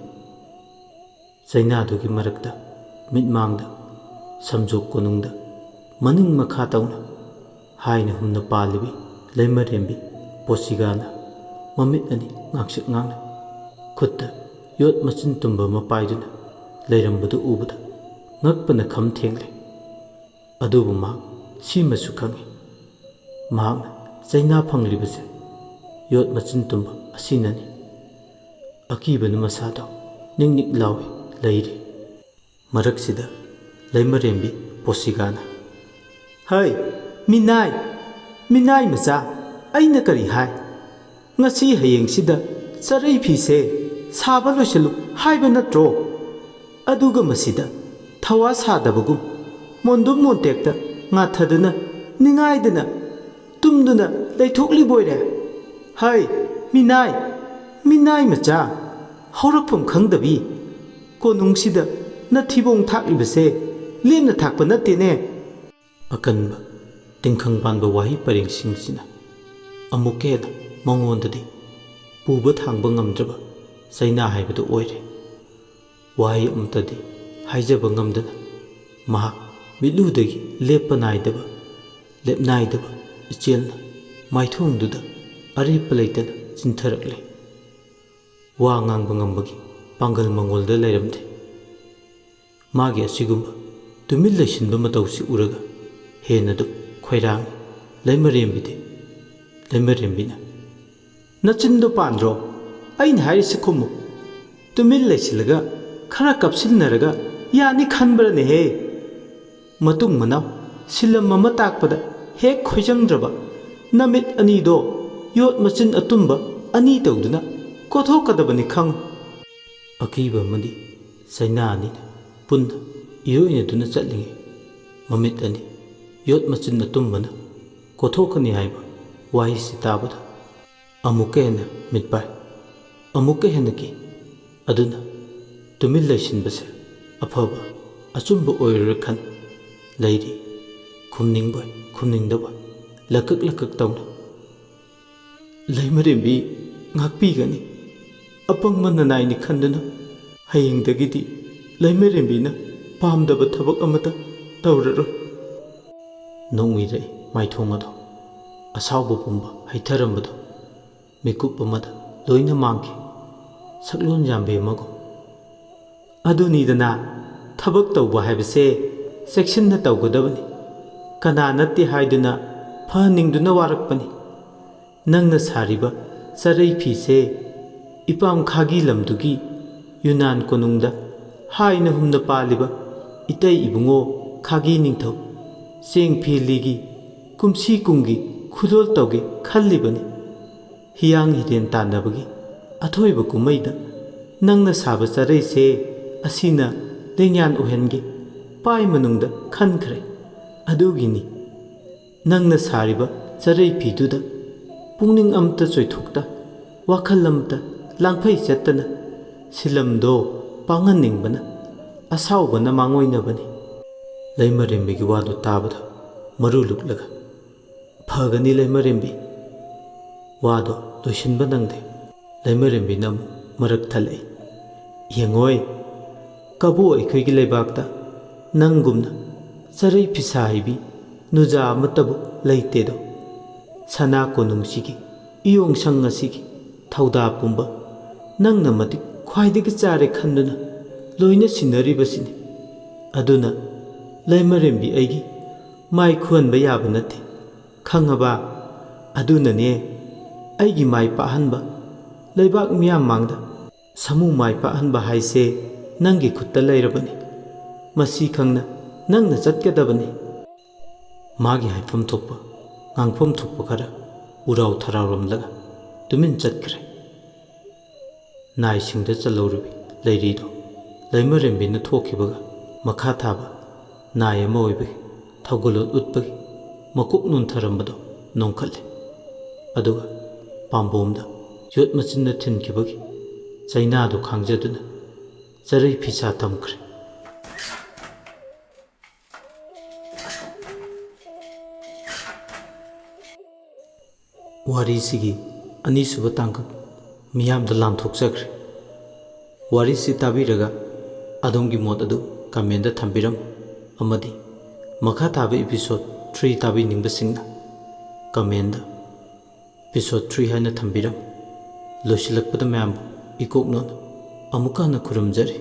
ꯆꯩꯅꯥꯗꯨꯒꯤ ꯃꯔꯛꯇ, ꯃꯤꯠꯃꯥꯡꯗ, ꯁꯝꯖꯣꯛ ꯀꯣꯅꯨꯡꯗ, ꯃꯅꯤꯡ ꯃꯈꯥ ꯇꯧꯅ ꯍꯥꯏꯅ ꯍꯨꯝꯅ ꯄꯥꯜꯂꯤꯕꯤ ꯂꯩꯃꯔꯦꯝꯕꯤ ꯄꯣꯁꯤꯒꯥꯅ ꯃꯃꯤꯠ ꯑꯅꯤ ꯉꯥꯡꯁꯛ ꯉꯥꯡꯅ ꯈꯨꯠꯇ ꯌꯣꯠ ꯃꯆꯤꯟ ꯇꯨꯝꯕ ꯑꯃ ꯄꯥꯏꯗꯨꯅ ꯂꯩꯔꯝꯕꯗꯨ ꯎꯕꯗ ꯉꯛꯄꯅ ꯈꯝ ꯊꯦꯡꯂꯦ꯫ ꯑꯗꯨꯕꯨ ꯃꯍꯥꯛ ꯁꯤꯃꯁꯨ ꯈꯪꯏ, ꯃꯍꯥꯛꯅ ꯆꯩꯅꯥ ꯐꯪꯂꯤꯕꯁꯦ ꯌꯣꯠ ꯃꯆꯤꯟ ꯇꯨꯝꯕ ꯑꯁꯤꯅꯅꯤ꯫ ꯑꯀꯤꯕꯅ ꯃꯁꯥꯗꯣ ꯅꯤꯛ ꯅꯤꯛ ꯂꯥꯎꯏ ꯂꯩꯔꯤ꯫ ꯃꯔꯛꯁꯤꯗ ꯂꯩꯃꯔꯦꯝꯕꯤ ꯄꯣꯁꯤꯒꯥꯅ, "ꯍꯩ, ꯃꯤꯅꯥꯏ, ꯃꯤꯅꯥꯏ ꯃꯆꯥ, ꯑꯩꯅ ꯀꯔꯤ ꯍꯥꯏ? ꯉꯁꯤ ꯍꯌꯦꯡꯁꯤꯗ ꯆꯔꯩ ꯐꯤꯁꯦ ꯁꯥꯕ ꯂꯣꯏꯁꯤꯜꯂꯨ ꯍꯥꯏꯕ ꯅꯠꯇ꯭ꯔꯣ? ꯑꯗꯨꯒ ꯃꯁꯤꯗ ꯊꯋꯥ ꯁꯥꯗꯕꯒꯨꯝ ꯃꯣꯟꯗꯨꯝ ꯃꯣꯟꯇꯦꯛꯇ ꯉꯥꯊꯗꯨꯅ ꯅꯤꯡꯉꯥꯏꯗꯅ ꯇꯨꯝꯗꯨꯅ ꯂꯩꯊꯣꯛꯂꯤꯕꯣꯏꯔꯦ꯫ ꯍꯩ, ꯃꯤꯅꯥꯏ, ꯃꯤꯅꯥꯏ ꯃꯆꯥ, ꯍꯧꯔꯛꯐꯝ ꯈꯪꯗꯕꯤ, ꯀꯣꯅꯨꯡꯁꯤꯗ ꯅꯊꯤꯕꯣꯡ ꯊꯥꯛꯂꯤꯕꯁꯦ ꯂꯦꯝꯅ ꯊꯥꯛꯄ ꯅꯠꯇꯦꯅꯦ꯫ ꯑꯀꯟꯕ, ꯇꯤꯡꯈꯪ ꯄꯥꯟꯕ ꯋꯥꯍꯩ ꯄꯔꯦꯡꯁꯤꯡꯁꯤꯅ ꯑꯃꯨꯛꯀ ꯍꯦꯟꯅ ꯃꯉꯣꯟꯗꯗꯤ ꯄꯨꯕ ꯊꯥꯡꯕ ꯉꯝꯗ꯭ꯔꯕ ꯆꯩꯅꯥ ꯍꯥꯏꯕꯗꯨ ꯑꯣꯏꯔꯦ꯫ ꯋꯥꯍꯩ ꯑꯃꯇꯗꯤ ꯍꯥꯏꯖꯕ ꯉꯝꯗꯅ ꯃꯍꯥꯛ ꯃꯤꯠꯂꯨꯗꯒꯤ ꯂꯦꯞꯄ ꯅꯥꯏꯗꯕ, ꯂꯦꯞꯅꯥꯏꯗꯕ ꯏꯆꯦꯜꯅ ꯃꯥꯏꯊꯣꯡꯗꯨꯗ ꯑꯔꯦꯞꯄ ꯂꯩꯇꯅ ꯆꯤꯟꯊꯔꯛꯂꯦ꯫ ꯋꯥ ꯉꯥꯡꯕ ꯉꯝꯕꯒꯤ ꯄꯥꯡꯒꯜ ꯃꯉꯣꯟꯗ ꯂꯩꯔꯝꯗꯦ꯫ ꯃꯥꯒꯤ ꯑꯁꯤꯒꯨꯝꯕ ꯇꯨꯃꯤꯟ ꯂꯩꯁꯤꯟꯕ ꯃꯇꯧꯁꯤ ꯎꯔꯒ ꯍꯦꯟꯅ ꯑꯗꯨꯝ ꯈꯣꯏꯔꯥꯡꯏ ꯂꯩꯃꯔꯦꯝꯕꯤꯗꯤ꯫ ꯂꯩꯃꯔꯦꯝꯕꯤꯅ, "ꯅꯆꯤꯟꯗꯣ ꯄꯥꯟꯗ꯭ꯔꯣ? ꯑꯩꯅ ꯍꯥꯏꯔꯤꯁꯤ ꯈꯨꯝꯃꯨ꯫ ꯇꯨꯃꯤꯟ ꯂꯩꯁꯤꯜꯂꯒ ꯈꯔ ꯀꯞꯁꯤꯟꯅꯔꯒ ꯌꯥꯅꯤ ꯈꯟꯕ꯭ꯔꯅꯦꯍꯦ? ꯃꯇꯨꯡ ꯃꯅꯥꯎ ꯁꯤꯂꯝ ꯑꯃ ꯇꯥꯛꯄꯗ ꯍꯦꯛ ꯈꯣꯏꯖꯪꯗ꯭ꯔꯕ ꯅꯃꯤꯠ ꯑꯅꯤꯗꯣ ꯌꯣꯠ ꯃꯆꯤꯟ ꯑꯇꯨꯝꯕ ꯑꯅꯤ ꯇꯧꯗꯨꯅ ꯀꯣꯊꯣꯛꯀꯗꯕꯅꯤ ꯈꯪꯉꯨ꯫" ꯑꯀꯤꯕ ꯑꯃꯗꯤ ꯆꯩꯅꯥ ꯑꯅꯤꯅ ꯄꯨꯟꯅ ꯏꯔꯣꯏꯅꯗꯨꯅ ꯆꯠꯂꯤꯉꯩ, ꯃꯃꯤꯠ ꯑꯅꯤ ꯌꯣꯠ ꯃꯆꯤꯟ ꯑꯇꯨꯝꯕꯅ ꯀꯣꯊꯣꯛꯀꯅꯤ ꯍꯥꯏꯕ ꯋꯥꯍꯩꯁꯤ ꯇꯥꯕꯗ ꯑꯃꯨꯛꯀ ꯍꯦꯟꯅ ꯃꯤꯠ ꯄꯥꯏ, ꯑꯃꯨꯛꯀ ꯍꯦꯟꯅ ꯀꯤ꯫ ꯑꯗꯨꯅ ꯇꯨꯃꯤꯟ ꯂꯩꯁꯤꯟꯕꯁꯦ ꯑꯐꯕ, ꯑꯆꯨꯝꯕ ꯑꯣꯏꯔꯔꯣꯏ ꯈꯟ ꯂꯩꯔꯤ, ꯈꯨꯝꯅꯤꯡꯕꯣꯏ ꯈꯨꯝꯅꯤꯡꯗꯕꯣꯏ, ꯂꯀꯛ ꯂꯀꯛ ꯇꯧꯅ꯫ ꯂꯩꯃꯔꯦꯝꯕꯤ ꯉꯥꯛꯄꯤꯒꯅꯤ꯫ ꯑꯄꯪꯕ ꯅꯅꯥꯏꯅꯤ ꯈꯟꯗꯨꯅ ꯍꯌꯦꯡꯗꯒꯤꯗꯤ ꯂꯩꯃꯔꯦꯝꯕꯤꯅ ꯄꯥꯝꯗꯕ ꯊꯕꯛ ꯑꯃꯠꯇ ꯇꯧꯔꯔꯣꯏ꯫ ꯅꯣꯡꯃꯤꯔꯛꯏ ꯃꯥꯏꯊꯣꯡ ꯑꯗꯣ, ꯑꯁꯥꯎꯕ ꯄꯨꯝꯕ ꯍꯩꯊꯔꯝꯕꯗꯣ ꯃꯤꯀꯨꯞ ꯑꯃꯗ ꯂꯣꯏꯅ ꯃꯥꯡꯈꯤ, ꯁꯛꯂꯣꯟ ꯌꯥꯝꯕꯤ ꯑꯃꯒꯨꯝ꯫ ꯑꯗꯨꯅꯤꯗꯅ, ꯊꯕꯛ ꯇꯧꯕ ꯍꯥꯏꯕꯁꯦ ꯆꯦꯛꯁꯤꯟꯅ ꯇꯧꯒꯗꯕꯅꯤ꯫ ꯀꯅꯥ ꯅꯠꯇꯦ ꯍꯥꯏꯗꯨꯅ ꯐꯍꯟꯅꯤꯡꯗꯨꯅ ꯋꯥꯔꯛꯄꯅꯤ꯫ ꯅꯪꯅ ꯁꯥꯔꯤꯕ ꯆꯔꯩ ꯐꯤꯁꯦ ꯏꯄꯥꯝ ꯈꯥꯒꯤ ꯂꯝꯗꯨꯒꯤ ꯌꯨꯅꯥꯟ ꯀꯣꯅꯨꯡꯗ ꯍꯥꯏꯅ ꯍꯨꯝꯅ ꯄꯥꯜꯂꯤꯕ ꯏꯇꯩ ꯏꯕꯨꯡꯉꯣ ꯈꯥꯒꯤ ꯅꯤꯡꯊꯧ ꯆꯦꯡ ꯐꯤꯂꯤꯒꯤ ꯀꯨꯝꯁꯤ ꯀꯨꯝꯒꯤ ꯈꯨꯗꯣꯜ ꯇꯧꯒꯦ ꯈꯜꯂꯤꯕꯅꯤ꯫ ꯍꯤꯌꯥꯡ ꯍꯤꯔꯦꯟ ꯇꯥꯟꯅꯕꯒꯤ ꯑꯊꯣꯏꯕ ꯀꯨꯝꯍꯩꯗ ꯅꯪꯅ ꯁꯥꯕ ꯆꯔꯩꯁꯦ ꯑꯁꯤꯅ ꯂꯦꯡꯌꯥꯟ ꯑꯣꯏꯍꯟꯒꯦ ꯄꯥꯏ ꯃꯅꯨꯡꯗ ꯈꯟꯈ꯭ꯔꯦ꯫ ꯑꯗꯨꯒꯤꯅꯤ꯫ ꯅꯪꯅ ꯁꯥꯔꯤꯕ ꯆꯔꯩ ꯐꯤꯗꯨꯗ ꯄꯨꯛꯅꯤꯡ ꯑꯃꯇ ꯆꯣꯏꯊꯣꯛꯇ, ꯋꯥꯈꯜ ꯑꯃꯇ ꯂꯥꯡꯐꯩ ꯆꯠꯇꯅ ꯁꯤꯂꯝꯗꯣ ꯄꯥꯡꯍꯟꯅꯤꯡꯕꯅ ꯑꯁꯥꯎꯕꯅ ꯃꯥꯡꯑꯣꯏꯅꯕꯅꯤ꯫ ꯂꯩꯃꯔꯦꯝꯕꯤꯒꯤ ꯋꯥꯗꯨ ꯇꯥꯕꯗ ꯃꯔꯨ ꯂꯨꯛꯂꯒ, "ꯐꯒꯅꯤ ꯂꯩꯃꯔꯦꯝꯕꯤ꯫" ꯋꯥꯗꯣ ꯂꯣꯏꯁꯤꯟꯕ ꯅꯪꯗꯦ꯫ ꯂꯩꯃꯔꯦꯝꯕꯤꯅ ꯑꯃꯨꯛ ꯃꯔꯛ ꯊꯠꯂꯛꯏ, "ꯌꯦꯡꯉꯣꯏ, ꯀꯕꯣ ꯑꯩꯈꯣꯏꯒꯤ ꯂꯩꯕꯥꯛꯇ ꯅꯪꯒꯨꯝꯅ ꯆꯔꯩ ꯐꯤꯁꯥ ꯍꯩꯕꯤ ꯅꯨꯖꯥ ꯑꯃꯠꯇꯕꯨ ꯂꯩꯇꯦꯗꯣ꯫ ꯁꯅꯥ ꯀꯣꯅꯨꯡꯁꯤꯒꯤ ꯏꯌꯣꯡꯁꯪ ꯑꯁꯤꯒꯤ ꯊꯧꯗꯥ ꯄꯨꯝꯕ ꯅꯪꯅ ꯃꯇꯤꯛ ꯈ꯭ꯋꯥꯏꯗꯒꯤ ꯆꯥꯔꯦ ꯈꯟꯗꯨꯅ ꯂꯣꯏꯅ ꯁꯤꯟꯅꯔꯤꯕꯁꯤꯅꯤ꯫ ꯑꯗꯨꯅ ꯂꯩꯃꯔꯦꯝꯕꯤ ꯑꯩꯒꯤ ꯃꯥꯏ ꯈꯨꯍꯟꯕ ꯌꯥꯕ ꯅꯠꯇꯦ, ꯈꯪꯉꯕ? ꯑꯗꯨꯅꯅꯦ ꯑꯩꯒꯤ ꯃꯥꯏ ꯄꯥꯛꯍꯟꯕ, ꯂꯩꯕꯥꯛ ꯃꯤꯌꯥꯝ ꯃꯥꯡꯗ ꯁꯥꯃꯨ ꯃꯥꯏ ꯄꯥꯛꯍꯟꯕ ꯍꯥꯏꯁꯦ ꯅꯪꯒꯤ ꯈꯨꯠꯇ ꯂꯩꯔꯕꯅꯤ꯫ ꯃꯁꯤ ꯈꯪꯅ ꯅꯪꯅ ꯆꯠꯀꯗꯕꯅꯤ꯫" ꯃꯥꯒꯤ ꯍꯥꯏꯐꯝ ꯊꯣꯛꯄ, ꯉꯥꯡꯐꯝ ꯊꯣꯛꯄ ꯈꯔ ꯎꯔꯥꯎ ꯊꯔꯥꯎꯔꯝꯂꯒ ꯇꯨꯃꯤꯟ ꯆꯠꯈ꯭ꯔꯦ꯫ ꯅꯥꯏꯁꯤꯡꯗ ꯆꯜꯍꯧꯔꯤꯕꯤ ꯂꯩꯔꯤꯗꯣ ꯂꯩꯃꯔꯦꯝꯕꯤꯅ ꯊꯣꯛꯈꯤꯕꯒ ꯃꯈꯥ ꯊꯥꯕ ꯅꯥꯏ ꯑꯃ ꯑꯣꯏꯕꯒꯤ ꯊꯧꯒꯜꯂꯣꯟ ꯎꯠꯄꯒꯤ ꯃꯀꯣꯛ ꯅꯣꯟꯊꯔꯝꯕꯗꯣ ꯅꯣꯡꯈꯠꯂꯦ꯫ ꯑꯗꯨꯒ ꯄꯥꯝꯕꯣꯝꯗ ꯌꯣꯠ ꯃꯆꯤꯟꯅ ꯊꯤꯟꯈꯤꯕꯒꯤ ꯆꯩꯅꯥꯗꯨ ꯈꯥꯡꯖꯗꯨꯅ ꯆꯔꯩ ꯐꯤꯁꯥ ꯇꯝꯈ꯭ꯔꯦ꯫ ꯋꯥꯔꯤꯁꯤꯒꯤ ꯑꯅꯤꯁꯨꯕ ꯇꯥꯡꯀꯛ ꯃꯤꯌꯥꯝꯗ ꯂꯥꯟꯊꯣꯛꯆꯈ꯭ꯔꯦ꯫ ꯋꯥꯔꯤꯁꯤ ꯇꯥꯕꯤꯔꯒ ꯑꯗꯣꯝꯒꯤ ꯃꯣꯠ ꯑꯗꯨ ꯀꯃꯦꯟꯗ ꯊꯝꯕꯤꯔꯝꯃꯨ, ꯑꯃꯗꯤ ꯃꯈꯥ ꯇꯥꯕ episode three ꯇꯥꯕꯤꯅꯤꯡꯕꯁꯤꯡꯅ ꯀꯃꯦꯟꯗ episode three ꯍꯥꯏꯅ ꯊꯝꯕꯤꯔꯝꯃꯨ꯫ ꯂꯣꯏꯁꯤꯜꯂꯛꯄꯗ ꯃꯌꯥꯝꯕꯨ ꯏꯀꯣꯛꯅꯣꯅ ꯑꯃꯨꯛꯀ ꯍꯟꯅ ꯈꯨꯔꯨꯝꯖꯔꯤ꯫